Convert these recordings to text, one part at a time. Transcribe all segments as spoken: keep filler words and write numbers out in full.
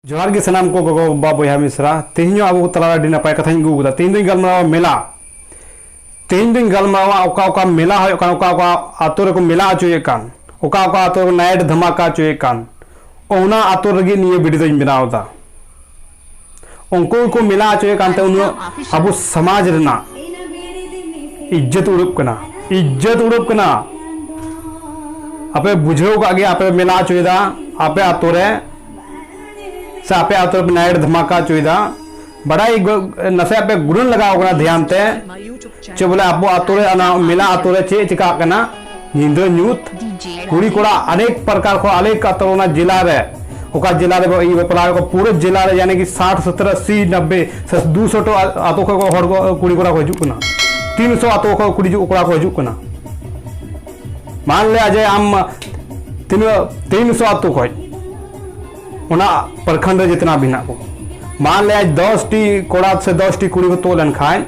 ᱡᱚᱦᱟᱨ ᱜᱮ ᱥᱟᱱᱟᱢ ᱠᱚ ᱜᱚᱜᱚ ᱵᱟᱵᱟ ᱵᱚᱭᱦᱟ ᱢᱤᱥᱨᱟ᱾ ᱛᱮᱦᱮᱧ ᱦᱚᱸ ᱟᱵᱚ ᱠᱚ ᱛᱟᱞᱟᱨᱮ ᱟᱹᱰᱤ ᱱᱟᱯᱟᱭ ᱠᱟᱛᱷᱟᱧ ᱟᱹᱜᱩ ᱟᱠᱟᱫᱟ᱾ ᱛᱮᱦᱮᱧ ᱫᱚᱧ ᱜᱟᱞᱢᱟᱨᱟᱣᱟ ᱢᱮᱞᱟ᱾ ᱛᱮᱦᱮᱧ ᱫᱚᱧ ᱜᱟᱞᱢᱟᱨᱟᱣᱟ ᱚᱠᱟ ᱚᱠᱟ ᱢᱮᱞᱟ ᱦᱩᱭᱩᱜ ᱠᱟᱱᱟ, ᱚᱠᱟ ᱚᱠᱟ ᱟᱛᱳ ᱨᱮᱠᱚ ᱢᱮᱞᱟ ᱦᱚᱪᱚᱭᱮᱫ ᱠᱟᱱ, ᱚᱠᱟ ᱚᱠᱟ ᱟᱛᱳ ᱨᱮ ᱱᱟᱭᱤᱴ ᱫᱷᱟᱢᱟᱠᱟ ᱦᱚᱪᱚᱭᱮᱫ ᱠᱟᱱ, ᱚᱱᱟ ᱟᱛᱳ ᱨᱮᱜᱮ ᱱᱤᱭᱟᱹ ᱵᱷᱤᱰᱤᱭᱳ ᱫᱚᱧ ᱵᱮᱱᱟᱣ ᱮᱫᱟ᱾ ᱩᱱᱠᱩ ᱜᱮᱠᱚ ᱢᱮᱞᱟ ᱦᱚᱪᱚᱭᱮᱫ ᱠᱟᱱᱛᱮ ᱩᱱᱟᱹᱜ ᱟᱵᱚ ᱥᱚᱢᱟᱡᱽ ᱨᱮᱱᱟᱜ ᱤᱡᱽᱡᱚᱛ ᱩᱲᱩᱵ ᱠᱟᱱᱟ, ᱤᱡᱽᱡᱚᱛ ᱩᱲᱩᱵ ᱠᱟᱱᱟ᱾ ᱟᱯᱮ ᱵᱩᱡᱷᱟᱹᱣ ᱠᱟᱜ ᱜᱮᱭᱟ, ᱟᱯᱮ ᱢᱮᱞᱟ ᱦᱚᱪᱚᱭᱮᱫᱟ ᱟᱯᱮ ᱟᱛᱳ ᱨᱮ, ᱥᱮ ᱟᱯᱮ ᱟᱛᱳ ᱨᱮ ᱱᱟᱭᱤᱴ ᱫᱷᱟᱢᱟᱠᱟ ᱦᱚᱪᱚᱭᱮᱫᱟ᱾ ᱵᱟᱰᱟᱭ ᱜᱚ-, ᱱᱟᱥᱮᱭᱟᱜ ᱯᱮ ᱜᱩᱱᱟᱹᱱ ᱞᱟᱜᱟᱣ ᱠᱟᱱᱟ ᱫᱷᱮᱭᱟᱱ ᱛᱮ, ᱪᱮ ᱵᱚᱞᱮ ᱟᱵᱚ ᱟᱛᱳ ᱨᱮ, ᱚᱱᱟ ᱢᱮᱞᱟ ᱟᱛᱳ ᱨᱮ ᱪᱮᱫ ᱪᱮᱠᱟᱜ ᱠᱟᱱᱟ? ᱧᱤᱫᱟᱹ ᱧᱩᱛ ᱠᱩᱲᱤ ᱠᱚᱲᱟ ᱚᱱᱮᱠ ᱯᱨᱚᱠᱟᱨ ᱠᱚ, ᱚᱱᱮᱠ ᱟᱛᱳ ᱚᱱᱟ ᱡᱮᱞᱟ ᱨᱮ, ᱚᱠᱟ ᱡᱮᱞᱟ ᱨᱮ ᱤᱭᱟᱹ ᱵᱟᱯᱞᱟ ᱦᱩᱭᱩᱜ ᱠᱟᱱᱟ, ᱯᱩᱨᱟᱹ ᱡᱮᱞᱟ ᱨᱮ, ᱭᱟᱱᱤ ᱠᱤ ᱥᱟᱴ, ᱥᱚᱛᱛᱚᱨ, ᱟᱥᱤ, ᱱᱚᱵᱵᱳᱭ ᱥᱮ ᱫᱩᱥᱚ ᱴᱚ ᱟᱛᱳ ᱠᱷᱚᱱ ᱠᱚ ᱦᱚᱲ ᱠᱚ, ᱠᱩᱲᱤ ᱠᱚᱲᱟ ᱠᱚ ᱦᱤᱡᱩᱜ ᱠᱟᱱᱟ, ᱛᱤᱱᱥᱚ ᱟᱛᱳ ᱠᱷᱚᱱ ᱠᱩᱲᱤ ᱠᱚᱲᱟ ᱠᱚ ᱦᱤᱡᱩᱜ ᱠᱟᱱᱟ᱾ ᱢᱟᱱ ᱞᱮ ᱟᱡᱮ ᱟᱢ ᱛᱤᱱᱟᱹᱜ ᱛᱤᱱᱥᱚ ᱟᱛᱳ ᱠᱷᱚᱱ ᱚᱱᱟ ᱯᱨᱚᱠᱷᱚᱸᱰ ᱨᱮ ᱡᱤᱛᱱᱟ ᱢᱮᱱᱟᱜ ᱠᱚ, ᱢᱟᱱ ᱞᱮ ᱟᱡ ᱫᱚᱥ ᱴᱤ ᱠᱚᱲᱟ ᱥᱮ ᱫᱚᱥ ᱴᱤ ᱠᱩᱲᱤ ᱠᱚ ᱛᱩᱫ ᱞᱮᱱᱠᱷᱟᱱ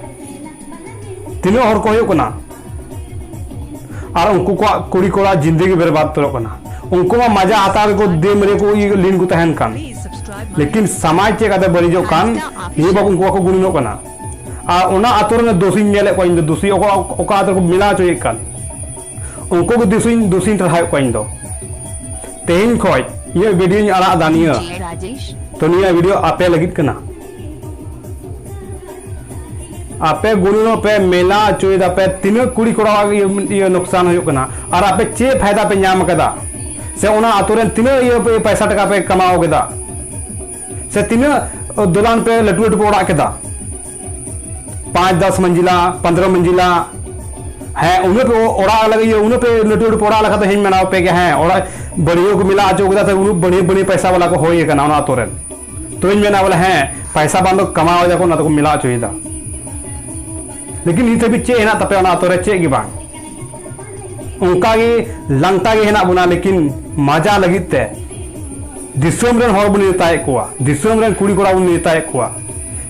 ᱛᱤᱱᱟᱹᱜ ᱦᱚᱲ ᱠᱚ ᱦᱩᱭᱩᱜ ᱠᱟᱱᱟ? ᱟᱨ ᱩᱱᱠᱩ ᱠᱚᱣᱟᱜ ᱠᱩᱲᱤ ᱠᱚᱲᱟ ᱡᱤᱱᱫᱮᱜᱤ ᱵᱮᱨᱵᱟᱫ ᱩᱛᱟᱹᱨᱚᱜ ᱠᱟᱱᱟ᱾ ᱩᱱᱠᱩ ᱢᱟ ᱢᱟᱡᱟ ᱦᱟᱛᱟᱣ ᱨᱮᱠᱚ ᱫᱤᱱ ᱨᱮᱠᱚ ᱤᱭᱟᱹ ᱞᱤᱱ ᱠᱚ ᱛᱟᱦᱮᱱ ᱠᱟᱱ, ᱞᱮᱠᱤᱱ ᱥᱚᱢᱟᱡᱽ ᱪᱮᱫ ᱠᱟᱛᱮ ᱵᱟᱹᱲᱤᱡᱚᱜ ᱠᱟᱱ, ᱱᱤᱭᱟᱹ ᱵᱟᱠᱚ, ᱩᱱᱠᱩ ᱵᱟᱠᱚ ᱜᱩᱱᱟᱹᱱᱚᱜ ᱠᱟᱱᱟ᱾ ᱟᱨ ᱚᱱᱟ ᱟᱛᱳ ᱨᱮᱱ ᱫᱳᱥᱤᱧ ᱧᱮᱞᱮᱫ ᱠᱚᱣᱟ ᱤᱧ ᱫᱚ, ᱫᱳᱥᱤ ᱚᱠᱟ, ᱚᱠᱟ ᱟᱛᱳ ᱨᱮᱠᱚ ᱢᱮᱞᱟ ᱦᱚᱪᱚᱭᱮᱫ ᱠᱟᱱ, ᱩᱱᱠᱩ ᱜᱮ ᱫᱳᱥᱤᱧ, ᱫᱳᱥᱤᱧ ᱴᱟᱨᱦᱟᱣᱮᱫ ᱠᱚᱣᱟ ᱤᱧ ᱫᱚ᱾ ᱛᱮᱦᱮᱧ ᱠᱷᱚᱡ ᱤᱧᱟᱹᱜ ᱵᱷᱤᱰᱤᱭᱳᱧ ᱟᱲᱟᱜ ᱮᱫᱟ ᱱᱤᱭᱟᱹ, ᱛᱚ ᱱᱤᱭᱟᱹ ᱵᱷᱤᱰᱤᱭᱳ ᱟᱯᱮ ᱞᱟᱹᱜᱤᱫ ᱠᱟᱱᱟ᱾ ᱟᱯᱮ ᱜᱩᱱᱟᱹᱱᱚᱜ ᱯᱮ, ᱢᱮᱞᱟ ᱦᱚᱪᱚᱭ ᱫᱟᱯᱮ, ᱛᱤᱱᱟᱹᱜ ᱠᱩᱲᱤ ᱠᱚᱲᱟᱣᱟᱜ ᱤᱭᱟᱹ, ᱤᱭᱟᱹ ᱱᱩᱠᱥᱟᱱ ᱦᱩᱭᱩᱜ ᱠᱟᱱᱟ, ᱟᱨ ᱟᱯᱮ ᱪᱮᱫ ᱯᱷᱟᱭᱫᱟ ᱯᱮ ᱧᱟᱢ ᱠᱟᱫᱟ? ᱥᱮ ᱚᱱᱟ ᱟᱛᱳ ᱨᱮᱱ ᱛᱤᱱᱟᱹᱜ ᱤᱭᱟᱹ ᱯᱮ, ᱯᱚᱭᱥᱟ ᱴᱟᱠᱟ ᱯᱮ ᱠᱟᱢᱟᱣ ᱠᱮᱫᱟ? ᱥᱮ ᱛᱤᱱᱟᱹᱜ ᱫᱚᱞᱟᱱ ᱯᱮ ᱞᱟᱹᱴᱩ ᱞᱟᱹᱴᱩ ᱯᱮ ᱚᱲᱟᱜ ᱠᱮᱫᱟ? ᱯᱟᱸᱪ ᱫᱚᱥ ᱢᱟᱹᱡᱤᱞᱟ, ᱯᱚᱱᱫᱽᱨᱚ ᱢᱟᱹᱡᱤᱞᱟ, ᱦᱮᱸ, ᱩᱱᱟᱹᱜ ᱯᱮ ᱚᱲᱟᱜ ᱞᱟᱹᱜᱤᱫ, ᱩᱱᱟᱹᱜ ᱯᱮ ᱞᱟᱹᱴᱩ ᱞᱟᱹᱴᱩ ᱯᱮ ᱚᱲᱟᱜ ᱞᱮᱠᱷᱟᱱ ᱫᱚ ᱦᱮᱸᱧ ᱢᱮᱱᱟᱣ ᱯᱮ ᱜᱮ, ᱦᱮᱸ, ᱚᱲᱟᱜ ᱵᱟᱹᱲᱤᱭᱟᱹ ᱠᱚ ᱢᱮᱞᱟ ᱦᱚᱪᱚ ᱠᱮᱫᱟ, ᱛᱚ ᱩᱱᱟᱹᱜ ᱵᱟᱹᱲᱤᱭᱟᱹ ᱵᱟᱹᱲᱤᱭᱟᱹ ᱯᱚᱭᱥᱟ ᱵᱟᱞᱟ ᱠᱚ ᱦᱩᱭ ᱠᱟᱱᱟ ᱚᱱᱟ ᱟᱛᱳ ᱨᱮᱱ᱾ ᱛᱚᱧ ᱢᱮᱱᱟ ᱵᱚᱞᱮ, ᱦᱮᱸ, ᱯᱚᱭᱥᱟ ᱵᱟᱝ ᱫᱚ ᱠᱟᱢᱟᱣ ᱮᱫᱟ ᱠᱚ, ᱚᱱᱟ ᱛᱮᱠᱚ ᱢᱮᱞᱟ ᱦᱚᱪᱚᱭᱮᱫᱟ᱾ ᱞᱮᱠᱤᱱ ᱱᱤᱛ ᱦᱟᱹᱵᱤᱡ ᱪᱮᱫ ᱦᱮᱱᱟᱜ ᱛᱟᱯᱮᱭᱟ ᱚᱱᱟ ᱟᱛᱳ ᱨᱮ? ᱪᱮᱫ ᱜᱮ ᱵᱟᱝ᱾ ᱚᱱᱠᱟ ᱜᱮ ᱞᱟᱝᱴᱟ ᱜᱮ ᱦᱮᱱᱟᱜ ᱵᱚᱱᱟ, ᱞᱮᱠᱤᱱ ᱢᱟᱡᱟ ᱞᱟᱹᱜᱤᱫ ᱛᱮ ᱫᱤᱥᱚᱢ ᱨᱮᱱ ᱦᱚᱲ ᱵᱚᱱ ᱱᱮᱣᱛᱟᱭᱮᱫ ᱠᱚᱣᱟ, ᱫᱤᱥᱚᱢ ᱨᱮᱱ ᱠᱩᱲᱤ ᱠᱚᱲᱟ ᱵᱚᱱ ᱱᱮᱣᱛᱟᱭᱮᱫ ᱠᱚᱣᱟ᱾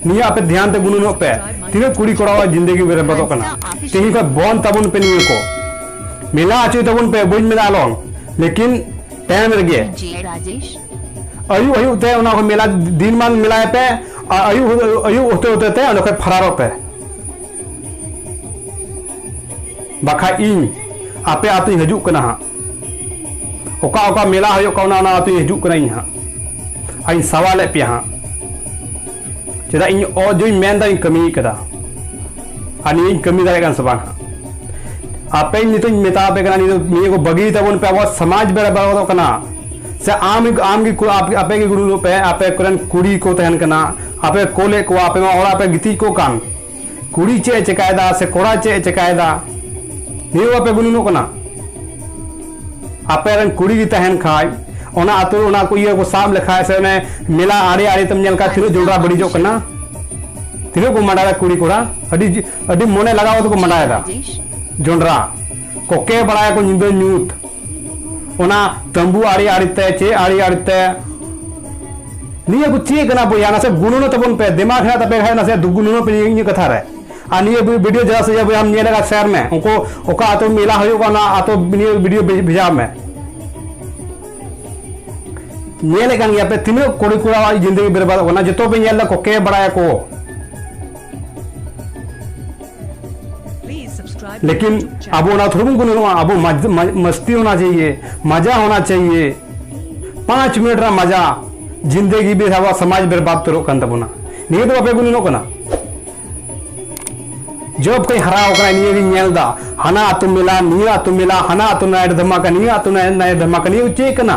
ᱱᱤᱭᱟᱹ ᱟᱯᱮ ᱫᱷᱮᱭᱟᱱ ᱛᱮ ᱜᱩᱱᱟᱹᱱᱚᱜ ᱯᱮ, ᱛᱤᱱᱟᱹᱜ ᱠᱩᱲᱤ ᱠᱚᱲᱟᱣᱟᱜ ᱡᱤᱱᱫᱮᱜᱤ ᱵᱮᱨᱵᱟᱫᱚᱜ ᱠᱟᱱᱟ᱾ ᱛᱮᱦᱮᱧ ᱠᱷᱚᱱ ᱵᱚᱱᱫ ᱛᱟᱵᱚᱱ ᱯᱮ ᱱᱤᱭᱟᱹ ᱠᱚ᱾ ᱢᱮᱞᱟ ᱦᱚᱪᱚᱭ ᱛᱟᱵᱚᱱ ᱯᱮ, ᱵᱟᱹᱧ ᱢᱮᱱᱟ ᱟᱞᱚᱝ, ᱞᱮᱠᱤᱱ ᱴᱟᱭᱤᱢ ᱨᱮᱜᱮ᱾ ᱟᱹᱭᱩᱵ ᱟᱹᱭᱩᱵ ᱛᱮ ᱚᱱᱟ ᱠᱚ ᱢᱮᱞᱟ, ᱫᱤᱱ ᱢᱟᱱ ᱢᱮᱞᱟᱭ ᱯᱮ, ᱟᱨ ᱟᱹᱭᱩᱵ, ᱟᱹᱭᱩᱵ ᱦᱚᱛᱮ ᱦᱚᱛᱮ ᱛᱮ ᱚᱸᱰᱮ ᱠᱷᱚᱱ ᱯᱷᱟᱨᱟᱨᱚᱜ ᱯᱮ᱾ ᱵᱟᱠᱷᱟᱡ ᱤᱧ ᱟᱯᱮ ᱟᱹᱛᱩᱧ ᱦᱤᱡᱩᱜ ᱠᱟᱱᱟ ᱦᱟᱸᱜ᱾ ᱚᱠᱟ ᱚᱠᱟ ᱢᱮᱞᱟ ᱦᱩᱭᱩᱜ ᱠᱟᱱᱟ, ᱚᱱᱟ ᱟᱹᱛᱩᱧ ᱦᱤᱡᱩᱜ ᱠᱟᱱᱟ ᱤᱧ ᱦᱟᱸᱜ᱾ ᱟᱨᱤᱧ ᱥᱟᱣᱟᱞᱮᱫ ᱯᱮᱭᱟ ᱦᱟᱸᱜ᱾ ᱪᱮᱫᱟᱜ ᱤᱧ ᱚᱡᱚᱧ ᱢᱮᱱᱫᱟ, ᱤᱧ ᱠᱟᱹᱢᱤᱭᱮᱫ ᱠᱟᱫᱟ᱾ ᱟᱨ ᱱᱤᱭᱟᱹᱧ ᱠᱟᱹᱢᱤ ᱫᱟᱲᱮᱭᱟᱜ ᱠᱟᱱᱟ ᱥᱮ ᱵᱟᱝ ᱦᱟᱸᱜ? ᱟᱯᱮᱧ ᱱᱤᱛᱚᱜ ᱤᱧ ᱢᱮᱛᱟ ᱟᱯᱮ ᱠᱟᱱᱟ, ᱱᱤᱭᱟᱹ, ᱱᱤᱭᱟᱹ ᱠᱚ ᱵᱟᱹᱜᱤ ᱛᱟᱵᱚᱱ ᱯᱮ, ᱟᱵᱚᱣᱟᱜ ᱥᱚᱢᱟᱡᱽ ᱵᱮᱲᱟ ᱵᱟᱨᱚᱫᱚᱜ ᱠᱟᱱᱟ᱾ ᱥᱮ ᱟᱢ, ᱟᱢ ᱜᱮ ᱠᱩ-, ᱟᱯ-, ᱟᱯᱮ ᱜᱮ ᱜᱩᱱᱟᱹᱱᱚᱜ ᱯᱮ, ᱟᱯᱮ ᱠᱚᱨᱮᱱ ᱠᱩᱲᱤ ᱠᱚ ᱛᱟᱦᱮᱱ ᱠᱟᱱᱟ, ᱟᱯᱮ ᱠᱳᱞᱮᱫ ᱠᱚᱣᱟ, ᱟᱯᱮ ᱢᱟ ᱚᱲᱟᱜ ᱯᱮ ᱜᱤᱛᱤᱡ ᱠᱚᱜ ᱠᱟᱱ᱾ ᱠᱩᱲᱤ ᱪᱮᱫ ᱮ ᱪᱮᱠᱟᱭᱮᱫᱟ ᱥᱮ ᱠᱚᱲᱟ ᱪᱮᱫ ᱮ ᱪᱮᱠᱟᱭᱮᱫᱟ, ᱱᱤᱭᱟᱹ ᱵᱟᱯᱮ ᱜᱩᱱᱟᱹᱱᱚᱜ ᱠᱟᱱᱟ? ᱟᱯᱮ ᱨᱮᱱ ᱠᱩᱲᱤ ᱜᱮ ᱛᱟᱦᱮᱱ ᱠᱷᱟᱡ, ᱚᱱᱟ ᱟᱹᱛᱩ ᱚᱱᱟ ᱠᱚ ᱤᱭᱟᱹ ᱠᱚ ᱥᱟᱵ ᱞᱮᱠᱷᱟᱡ, ᱥᱮ ᱚᱱᱮ ᱢᱮᱞᱟ ᱟᱲᱮ ᱟᱲᱮ ᱛᱮᱢ ᱧᱮᱞ ᱠᱷᱟᱡ ᱛᱤᱱᱟᱹᱜ ᱡᱚᱱᱰᱨᱟ ᱵᱟᱹᱲᱤᱡᱚᱜ ᱠᱟᱱᱟ, ᱛᱤᱱᱟᱹᱜ ᱠᱚ ᱢᱟᱰᱟᱭᱟ ᱠᱩᱲᱤ ᱠᱚᱲᱟ, ᱟᱹᱰᱤ, ᱟᱹᱰᱤ ᱢᱚᱱᱮ ᱞᱟᱜᱟᱣ ᱠᱟᱛᱮ ᱠᱚ ᱢᱟᱰᱟᱭᱮᱫᱟ ᱡᱚᱱᱰᱨᱟ, ᱠᱚᱠᱮ ᱵᱟᱲᱟᱭᱟᱠᱚ ᱧᱤᱫᱟᱹ ᱧᱩᱛ᱾ ᱚᱱᱟ ᱛᱟᱹᱢᱵᱩ ᱟᱲᱮ ᱟᱲᱮ ᱛᱮ, ᱪᱮᱫ ᱟᱲᱮ ᱟᱲᱮ ᱛᱮ, ᱱᱤᱭᱟᱹ ᱠᱚ ᱪᱮᱫ ᱠᱟᱱᱟ ᱵᱚᱭᱦᱟ? ᱱᱟᱥᱮ ᱜᱩᱱᱟᱹᱱᱚᱜ ᱛᱟᱵᱚᱱ ᱯᱮ, ᱫᱤᱢᱟᱜᱽ ᱦᱮᱱᱟᱜ ᱛᱟᱯᱮ ᱠᱷᱟᱡ ᱱᱟᱥᱮ ᱫᱩ ᱜᱩᱱᱟᱹᱱᱚᱜ ᱯᱮ ᱤᱧᱟᱹᱜ ᱠᱟᱛᱷᱟ ᱨᱮ᱾ ᱟᱨ ᱱᱤᱭᱟᱹ ᱵᱷᱤᱰᱤᱭᱳ ᱡᱟᱦᱟᱸ ᱥᱮ ᱵᱚᱭᱦᱟᱢ ᱧᱮᱞ ᱟᱠᱟᱫ, ᱥᱮᱭᱟᱨ ᱢᱮ᱾ ᱩᱱᱠᱩ ᱚᱠᱟ ᱟᱹᱛᱩ ᱢᱮᱞᱟ ᱦᱩᱭᱩᱜ ᱠᱟᱱᱟ, ᱚᱱᱟ ᱟᱹᱛᱩ ᱱᱤᱭᱟᱹ ᱵᱷᱤᱰᱤᱭᱳ ᱵᱷᱮ-, ᱵᱷᱮᱡᱟ ᱢᱮ᱾ ᱧᱮᱞᱮᱫ ᱠᱟᱱ ᱜᱮᱭᱟ ᱯᱮ ᱛᱤᱱᱟᱹᱜ ᱠᱩᱲᱤ ᱠᱚᱲᱟᱣᱟᱜ ᱡᱤᱱᱫᱮᱜᱤ ᱵᱮᱨᱵᱟᱫᱚᱜ ᱠᱟᱱᱟ, ᱡᱚᱛᱚ ᱯᱮ ᱧᱮᱞ ᱮᱫᱟ ᱠᱚᱠᱮ ᱵᱟᱲᱟᱭᱟᱠᱚ᱾ लेकिन ᱟᱵᱚ ᱚᱱᱟ ᱛᱷᱚᱲᱟ ᱵᱚᱱ ᱜᱩᱱᱟᱹᱱᱚᱜᱼᱟ, ᱟᱵᱚ ᱢᱟᱡ-, ᱢᱟ-, ᱢᱟᱥᱛᱤ ᱦᱳᱱᱟ ᱪᱟᱦᱤᱭᱮ, ᱢᱟᱡᱟ ᱦᱳᱱᱟ ᱪᱟᱦᱤᱭᱮ᱾ ᱯᱟᱸᱪ ᱢᱤᱱᱤᱴ ᱨᱮᱱᱟᱜ ᱢᱟᱡᱟ, ᱡᱤᱱᱫᱮᱜᱤ ᱵᱮ-, ᱟᱵᱚᱣᱟᱜ ᱥᱚᱢᱟᱡᱽ ᱵᱮᱨᱵᱟᱫ ᱩᱛᱟᱹᱨᱚᱜ ᱠᱟᱱ ᱛᱟᱵᱚᱱᱟ᱾ ᱱᱤᱭᱟᱹ ᱫᱚ ᱵᱟᱯᱮ ᱜᱩᱱᱟᱹᱱᱚᱜ ᱠᱟᱱᱟ? ᱡᱚᱵ ᱠᱷᱚᱡ ᱦᱟᱨᱟ ᱟᱠᱟᱱᱟ ᱱᱤᱭᱟᱹ ᱜᱤᱧ ᱧᱮᱞ ᱮᱫᱟ, ᱦᱟᱱᱟ ᱟᱹᱛᱩ ᱢᱮᱞᱟ, ᱱᱤᱭᱟᱹ ᱟᱹᱛᱩ ᱢᱮᱞᱟ, ᱦᱟᱱᱟ ᱟᱹᱛᱩ ᱱᱟᱭᱤᱴ ᱫᱷᱟᱢᱟᱠᱟ, ᱱᱤᱭᱟᱹ ᱟᱹᱛᱩ ᱱᱟᱭᱤᱴ, ᱱᱟᱭᱤᱴ ᱫᱷᱟᱢᱟᱠᱟ, ᱱᱤᱭᱟᱹ ᱪᱮᱫ ᱠᱟᱱᱟ?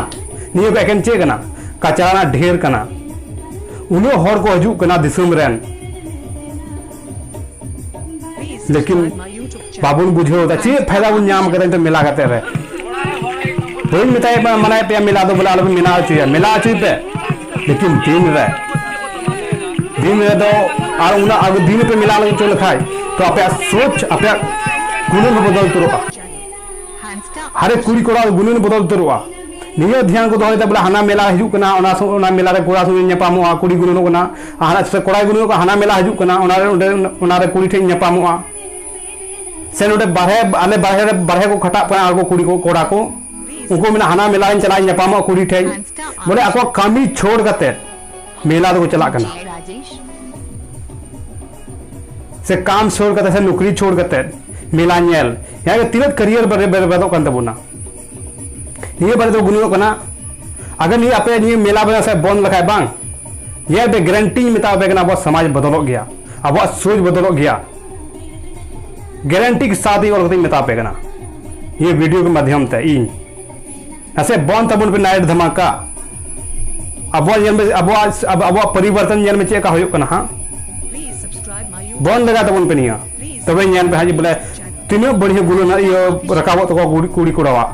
ᱱᱤᱭᱟᱹ ᱠᱚ ᱮᱠᱮᱱ ᱪᱮᱫ ᱠᱟᱱᱟ? ᱠᱟᱪᱨᱟ ᱨᱮᱱᱟᱜ ᱰᱷᱮᱨ ᱠᱟᱱᱟ᱾ ᱩᱱᱟᱹᱜ ᱦᱚᱲ ᱠᱚ ᱦᱤᱡᱩᱜ ᱠᱟᱱᱟ ᱫᱤᱥᱚᱢ ᱨᱮᱱ, ᱞᱮᱠᱤᱱ ᱵᱟᱵᱚᱱ ᱵᱩᱡᱷᱟᱹᱣ ᱮᱫᱟ, ᱪᱮᱫ ᱯᱷᱟᱭᱫᱟ ᱵᱚᱱ ᱧᱟᱢ ᱠᱮᱫᱟ ᱱᱤᱛᱚᱜ ᱢᱮᱞᱟ ᱠᱟᱛᱮ ᱨᱮ? ᱵᱟᱹᱧ ᱢᱮᱛᱟᱭ ᱠᱟᱱᱟ, ᱢᱟᱱᱟᱭᱮᱫ ᱯᱮᱭᱟ ᱢᱮᱞᱟ ᱫᱚ ᱵᱚᱞᱮ ᱟᱞᱚᱯᱮ ᱢᱮᱞᱟ ᱦᱚᱪᱚᱭᱟ, ᱢᱮᱞᱟ ᱦᱚᱪᱚᱭ ᱯᱮ, ᱞᱮᱠᱤᱱ ᱫᱤᱱ ᱨᱮ, ᱫᱤᱱ ᱨᱮᱫᱚ ᱟᱨ ᱚᱱᱟ ᱟᱜ ᱫᱤᱱ ᱯᱮ ᱢᱮᱞᱟ ᱦᱚᱪᱚ ᱞᱮᱠᱷᱟᱡ ᱛᱚ ᱟᱯᱮᱭᱟᱜ ᱥᱳᱪ, ᱟᱯᱮᱭᱟᱜ ᱜᱩᱱᱟᱹᱱ ᱦᱚᱸ ᱵᱚᱫᱚᱞ ᱩᱛᱟᱹᱨᱚᱜᱼᱟ᱾ ᱦᱟᱨᱮ ᱠᱩᱲᱤ ᱠᱚᱲᱟ ᱜᱩᱱᱟᱹᱱ ᱵᱚᱫᱚᱞ ᱩᱛᱟᱹᱨᱚᱜᱼᱟ᱾ ᱱᱤᱭᱟᱹ ᱫᱷᱮᱭᱟᱱ ᱠᱚ ᱫᱚᱦᱚᱭᱮᱫᱟ ᱵᱚᱞᱮ ᱦᱟᱱᱟ ᱢᱮᱞᱟ ᱦᱤᱡᱩᱜ ᱠᱟᱱᱟ, ᱚᱱᱟ ᱥᱚ-, ᱚᱱᱟ ᱢᱮᱞᱟ ᱨᱮ ᱠᱚᱲᱟ ᱥᱚᱸᱜᱮ ᱧᱟᱯᱟᱢᱚᱜᱼᱟ, ᱠᱩᱲᱤ ᱜᱩᱱᱟᱹᱱᱚᱜ ᱠᱟᱱᱟ, ᱟᱨ ᱦᱟᱱᱟ ᱥᱮ ᱠᱚᱲᱟᱭ ᱜᱩᱱᱟᱹᱱᱚᱜ ᱠᱟᱱᱟ, ᱦᱟᱱᱟ ᱢᱮᱞᱟ ᱦᱤᱡᱩᱜ ᱠᱟᱱᱟ, ᱚᱱᱟ ᱨᱮ, ᱚᱸᱰᱮ, ᱚᱱᱟ ᱨᱮ ᱠᱩᱲᱤ ᱴᱷᱮᱱ ᱧᱟᱯᱟᱢᱚᱜᱼᱟ᱾ ᱥᱮ ᱱᱚᱰᱮ ᱵᱟᱨᱦᱮ, ᱟᱞᱮ ᱵᱟᱨᱦᱮ ᱨᱮ, ᱵᱟᱨᱦᱮ ᱠᱚ ᱠᱷᱟᱴᱟᱜ ᱠᱟᱱᱟ ᱟᱨ ᱠᱚ ᱠᱩᱲᱤ ᱠᱚ, ᱠᱚᱲᱟ ᱠᱚ, ᱩᱱᱠᱩ ᱢᱮᱱᱟ, ᱦᱟᱱᱟ ᱢᱮᱞᱟ ᱨᱤᱧ ᱪᱟᱞᱟᱜ, ᱤᱧ ᱧᱟᱯᱟᱢᱚᱜ ᱠᱩᱲᱤ ᱴᱷᱮᱡ᱾ ᱵᱚᱞᱮ ᱟᱠᱚ ᱠᱟᱹᱢᱤ ᱪᱷᱳᱲ ᱠᱟᱛᱮ ᱢᱮᱞᱟ ᱫᱚᱠᱚ ᱪᱟᱞᱟᱜ ᱠᱟᱱᱟ, ᱥᱮ ᱠᱟᱢ ᱪᱷᱳᱲ ᱠᱟᱛᱮ ᱥᱮ ᱱᱚᱠᱨᱤ ᱪᱷᱳᱲ ᱠᱟᱛᱮ ᱢᱮᱞᱟ ᱧᱮᱞ᱾ ᱭᱟᱱᱤ ᱛᱤᱱᱟᱹᱜ ᱠᱮᱨᱤᱭᱟᱨ ᱵᱮᱨᱵᱟᱫᱚᱜ ᱠᱟᱱ ᱛᱟᱵᱚᱱᱟ᱾ ᱱᱤᱭᱟᱹ ᱵᱟᱨᱮ ᱫᱚ ᱜᱩᱱᱟᱹᱱᱚᱜ ᱠᱟᱱᱟ, ᱟᱜᱟᱨ ᱱᱤᱭᱟᱹ ᱟᱯᱮ ᱱᱤᱭᱟᱹ ᱢᱮᱞᱟ ᱵᱮᱱᱟ ᱥᱮ ᱵᱚᱱᱫ ᱞᱮᱠᱷᱟᱡ ᱵᱟᱝ, ᱧᱮᱞ ᱯᱮ, ᱜᱟᱨᱮᱱᱴᱤᱧ ᱢᱮᱛᱟ ᱯᱮ ᱠᱟᱱᱟ, ᱟᱵᱚᱣᱟᱜ ᱥᱚᱢᱟᱡᱽ ᱵᱚᱫᱚᱞᱚᱜ ᱜᱮᱭᱟ, ᱟᱵᱚᱣᱟᱜ ᱥᱳᱪ ᱵᱚᱫᱚᱞᱚᱜ ᱜᱮᱭᱟ᱾ ᱜᱟᱨᱮᱱᱴᱤ ᱠᱮ ᱥᱟᱛᱷ ᱤᱧ ᱚᱞ ᱠᱟᱛᱮᱧ ᱢᱮᱛᱟ ᱯᱮ ᱠᱟᱱᱟ ᱱᱤᱭᱟᱹ ᱵᱷᱤᱰᱤᱭᱳ ᱠᱮ ᱢᱟᱫᱷᱭᱚᱢ ᱛᱮ ᱤᱧ᱾ ᱱᱟᱥᱮ ᱵᱚᱱᱫ ᱛᱟᱵᱚᱱ ᱯᱮ ᱱᱟᱭᱤᱴ ᱫᱷᱟᱢᱟᱠᱟ᱾ ᱟᱵᱚᱣᱟᱜ ᱧᱮᱞ ᱢᱮ, ᱟᱵᱚᱣᱟᱜ, ᱟᱵᱚᱣᱟᱜ ᱯᱚᱨᱤᱵᱚᱨᱛᱚᱱ ᱧᱮᱞ ᱢᱮ ᱪᱮᱫ ᱞᱮᱠᱟ ᱦᱩᱭᱩᱜ ᱠᱟᱱᱟ ᱦᱟᱸᱜ᱾ ᱵᱚᱱᱫ ᱞᱟᱜᱟᱣ ᱛᱟᱵᱚᱱ ᱯᱮ ᱱᱤᱭᱟᱹ, ᱛᱚᱵᱮ ᱧᱮᱞ ᱯᱮ ᱦᱟᱸᱜ ᱡᱮ ᱵᱚᱞᱮ ᱛᱤᱱᱟᱹᱜ ᱵᱟᱹᱲᱤᱡ ᱜᱩᱱᱟᱹᱱ ᱤᱭᱟᱹ ᱨᱟᱠᱟᱵᱚᱜ ᱛᱟᱠᱚᱣᱟ ᱠᱩᱲᱤ, ᱠᱩᱲᱤ ᱠᱚᱲᱟᱣᱟᱜ᱾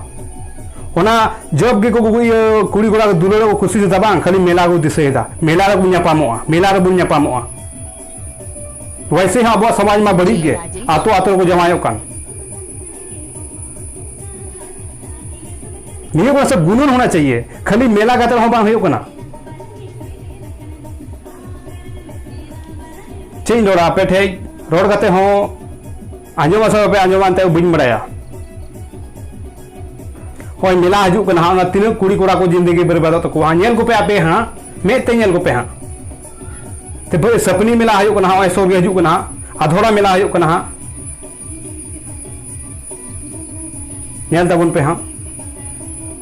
ᱚᱱᱟ ᱡᱚᱵ ᱜᱮ ᱠᱚ ᱤᱭᱟᱹ ᱠᱩᱲᱤ ᱠᱚᱲᱟ ᱠᱚ ᱫᱩᱞᱟᱹᱲᱚᱜ ᱠᱚ ᱠᱩᱥᱤ ᱮᱫᱟ ᱵᱟᱝ, ᱠᱷᱟᱹᱞᱤ ᱢᱮᱞᱟ ᱠᱚ ᱫᱤᱥᱟᱹᱭᱮᱫᱟ, ᱢᱮᱞᱟ ᱨᱮᱵᱚᱱ ᱧᱟᱯᱟᱢᱚᱜᱼᱟ, ᱢᱮᱞᱟ ᱨᱮᱵᱚᱱ ᱧᱟᱯᱟᱢᱚᱜᱼᱟ᱾ ᱣᱮᱥᱮ ᱦᱚᱸ ᱟᱵᱚᱣᱟᱜ ᱥᱚᱢᱟᱡᱽ ᱢᱟ ᱵᱟᱹᱲᱤᱡ ᱜᱮ, ᱟᱛᱳ ᱟᱛᱳ ᱨᱮᱠᱚ ᱡᱟᱶᱟᱭᱚᱜ ᱠᱟᱱ᱾ ᱱᱤᱭᱟᱹ ᱠᱚ ᱥᱮ ᱜᱩᱱᱟᱹᱱ ᱦᱳᱱᱟ ᱪᱟᱦᱤᱭᱮ, ᱠᱷᱟᱹᱞᱤ ᱢᱮᱞᱟ ᱠᱟᱛᱮ ᱦᱚᱸ ᱵᱟᱝ ᱦᱩᱭᱩᱜ ᱠᱟᱱᱟ᱾ ᱪᱮᱫ ᱤᱧ ᱨᱚᱲᱟ ᱟᱯᱮ ᱴᱷᱮᱡ, ᱨᱚᱲ ᱠᱟᱛᱮ ᱦᱚᱸ ᱟᱸᱡᱚᱢᱟ ᱥᱮ ᱵᱟᱯᱮ ᱟᱸᱡᱚᱢᱟ ᱮᱱᱛᱮ ᱵᱟᱹᱧ ᱵᱟᱲᱟᱭᱟ᱾ ᱦᱳᱭ, ᱢᱮᱞᱟ ᱦᱤᱡᱩᱜ ᱠᱟᱱᱟ ᱦᱟᱸᱜ, ᱚᱱᱟ ᱛᱤᱱᱟᱹᱜ ᱠᱩᱲᱤ ᱠᱚᱲᱟ ᱠᱚ ᱡᱤᱱᱫᱮᱜᱤ ᱵᱮᱨᱵᱟᱫᱚᱜ ᱛᱟᱠᱚᱣᱟ ᱦᱟᱸᱜ, ᱧᱮᱞ ᱠᱚᱯᱮ ᱟᱯᱮ ᱦᱟᱸᱜ, ᱢᱮᱫ ᱛᱮ ᱧᱮᱞ ᱠᱚᱯᱮ ᱦᱟᱸᱜ᱾ ᱛᱮ ᱵᱷᱟᱹᱭ, ᱥᱟᱯᱱᱤ ᱢᱮᱞᱟ ᱦᱩᱭᱩᱜ ᱠᱟᱱᱟ ᱦᱟᱸᱜ, ᱱᱚᱜᱼᱚᱭ ᱥᱩᱨ ᱜᱮ ᱦᱤᱡᱩᱜ ᱠᱟᱱᱟ ᱦᱟᱸᱜ, ᱟᱫᱷᱚᱲᱟ ᱢᱮᱞᱟ ᱦᱩᱭᱩᱜ ᱠᱟᱱᱟ ᱦᱟᱸᱜ, ᱧᱮᱞ ᱛᱟᱵᱚᱱ ᱯᱮ ᱦᱟᱸᱜ᱾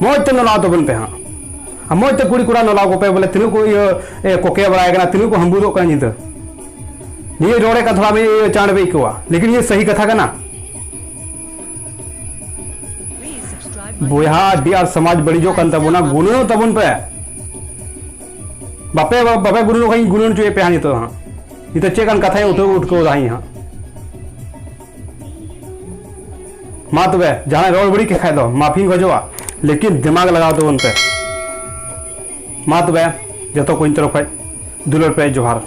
ᱢᱚᱡᱽ ᱛᱮ ᱱᱚᱞᱟᱣ ᱛᱟᱵᱚᱱ ᱯᱮ ᱦᱟᱸᱜ, ᱟᱨ ᱢᱚᱡᱽ ᱛᱮ ᱠᱩᱲᱤ ᱠᱚᱲᱟ ᱱᱚᱞᱟᱣ ᱠᱚᱯᱮ, ᱵᱚᱞᱮ ᱛᱤᱱᱟᱹᱜ ᱠᱚ ᱤᱭᱟᱹ, ᱮ, ᱠᱚᱠᱮ ᱵᱟᱲᱟᱭ ᱠᱟᱱᱟ, ᱛᱤᱱᱟᱹᱜ ᱠᱚ ᱦᱟᱹᱢᱵᱩᱫᱚᱜ ᱠᱟᱱᱟ ᱧᱤᱫᱟᱹ᱾ ᱱᱤᱭᱟᱹ ᱨᱚᱲᱮ ᱠᱟᱱ ᱛᱷᱚᱲᱟ ᱵᱮᱱ ᱤᱭᱟᱹ ᱪᱟᱬ ᱵᱮ ᱟᱹᱭᱠᱟᱹᱣᱟ, ᱞᱮᱠᱤᱱ ᱱᱤᱭᱟᱹ ᱥᱟᱹᱦᱤ ᱠᱟᱛᱷᱟ ᱠᱟᱱᱟ᱾ ᱵᱚᱭᱦᱟ, ᱟᱹᱰᱤ ᱟᱸᱴ ᱥᱚᱢᱟᱡᱽ ᱵᱟᱹᱲᱤᱡᱚᱜ ᱠᱟᱱ ᱛᱟᱵᱚᱱᱟ, ᱜᱩᱱᱟᱹᱣ ᱛᱟᱵᱚᱱ ᱯᱮ᱾ ᱵᱟᱯᱮ, ᱵᱟᱯᱮ ᱜᱩᱱᱟᱹᱣ ᱠᱷᱟᱱ ᱤᱧ ᱜᱩᱱᱟᱹᱣ ᱦᱚᱪᱚᱭᱮᱫ ᱯᱮᱭᱟ ᱱᱤᱛᱚᱜ ᱦᱟᱸᱜ᱾ ᱱᱤᱛᱚᱜ ᱪᱮᱫ ᱠᱟᱱ ᱠᱟᱛᱷᱟᱧ ᱩᱴᱷᱟᱹᱣ ᱩᱴᱠᱟᱹᱣ ᱫᱟ ᱤᱧ ᱦᱟᱸᱜ᱾ ᱢᱟ ᱛᱚᱵᱮ, ᱡᱟᱦᱟᱸᱭ ᱨᱚᱲ ᱵᱟᱹᱲᱤᱡ ᱠᱮᱫ ᱠᱷᱟᱡ ᱫᱚ ᱢᱟᱯᱷᱤᱧ ᱠᱷᱚᱡᱚᱜᱼᱟ, ᱞᱮᱠᱤᱱ ᱫᱤᱢᱟᱜᱽ ᱞᱟᱜᱟᱣ ᱛᱟᱵᱚᱱ ᱯᱮ᱾ ᱢᱟ ᱛᱚᱵᱮ, ᱡᱚᱛᱚ ᱠᱚᱧ ᱛᱚᱨᱚᱯ ᱠᱷᱚᱡ ᱫᱩᱞᱟᱹᱲ ᱯᱮ, ᱡᱚᱦᱟᱨ᱾